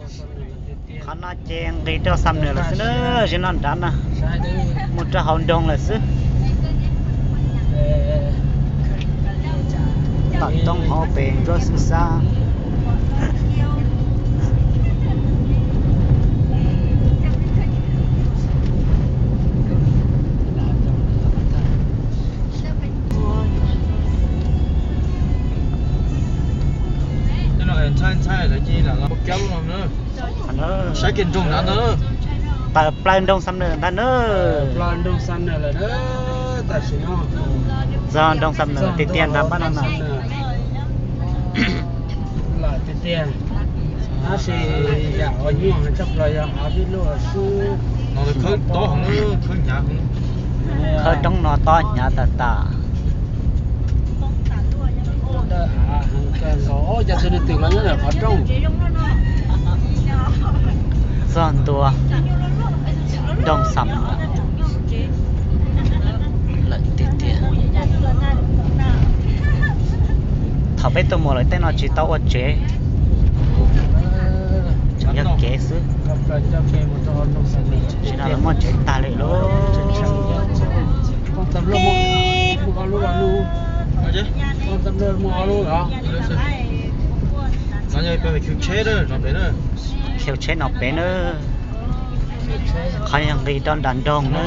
Qhov no ces nqis rau Xam Nuas lawm xwb na, zim no nrad na, mus rau hauv nroog lawm xwb. Tom toob hauv pes ntsuab xwb xab. Saib kiag nroog ntawd ntag. Tawm plaws nroog Xam Nuas ntag na. Txog nroog Xam Nuas tiag tiag ntag pab no na. Tiag tiag, tab sis yam uas nyuaj tshaj plaws yog av vij luj xwb. Khawb roob no tob hnyav tas tas. Cov tus nws twm los nyob ntawm qhov rooj. Txog ntua nroog Xam Nuas lawm tiag tiag. Thaum peb tuaj mus lawm tej no tsis tau ua tsev, yog kev xwb. Tsis no lawv muaj tsev tag li lauj. Khiv tsheb no pem na. Qhov yog nqis rau nram nroog na.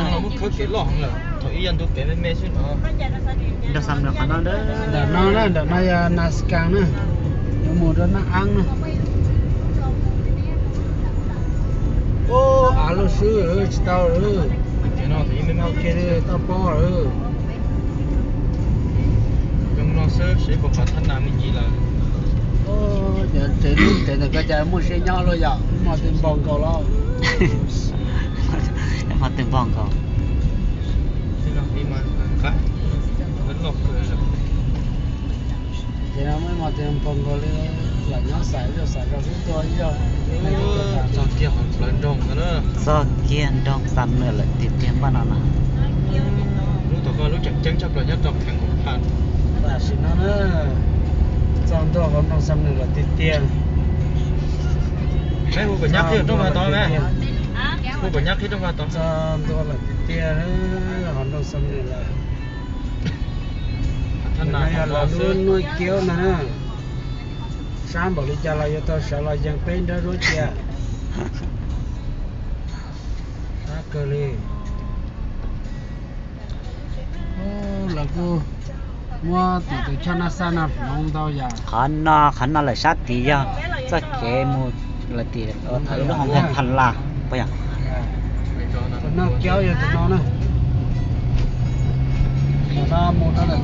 Nroog Xam Nuas qhov no na. Ntawm no na, ntawm no yog Nas Kas na, yuav mus rau Naj Aab na. Ub, av loj xwb tsis tau lawm. Tau pob lawm. Cov tsev lub tsev ntawm ko cas muaj siab nyob luaj yom, muaj twb npog nkaus los. Muaj twb npog nkaus. Ces no muaj twb npog nkaus li, lam nyob xaim zoj xaim zog xwb tuaj ib zaug. Txog kiag hauv plawv nroog no na. Txog kiag nroog Xam Nuas lawm tiag tiag npaj no na. Lub tod koj lub tseem ceeb tshaj plaws nyob rau kheev hauv phaj. Tam sim no na, txog ntua hauv nroog Xam Nuas lawm tiag tiag. Meb hu kom nyab qhib rooj vag tod meb. Hu kom nyab qhib rooj vag tod. Txog ntua lawm tiag tiag, hauv nroog Xam Nuas lawm. Tam no yog los lub nuj kiab ntag na. Sab npaum li cas los yuav tau sawv los yees peb nrab zuab cia. Sab kawg li. Lawv kuj muab tus tus choj naj xaj no hloov ntau yam. Qhov no, qhov no lawm sab tid yog txoj kev mus lawm tim thaum lub hoo Pha Las puas yog? Tus noj kiab yog tus no na. Tus no mus rau ntawm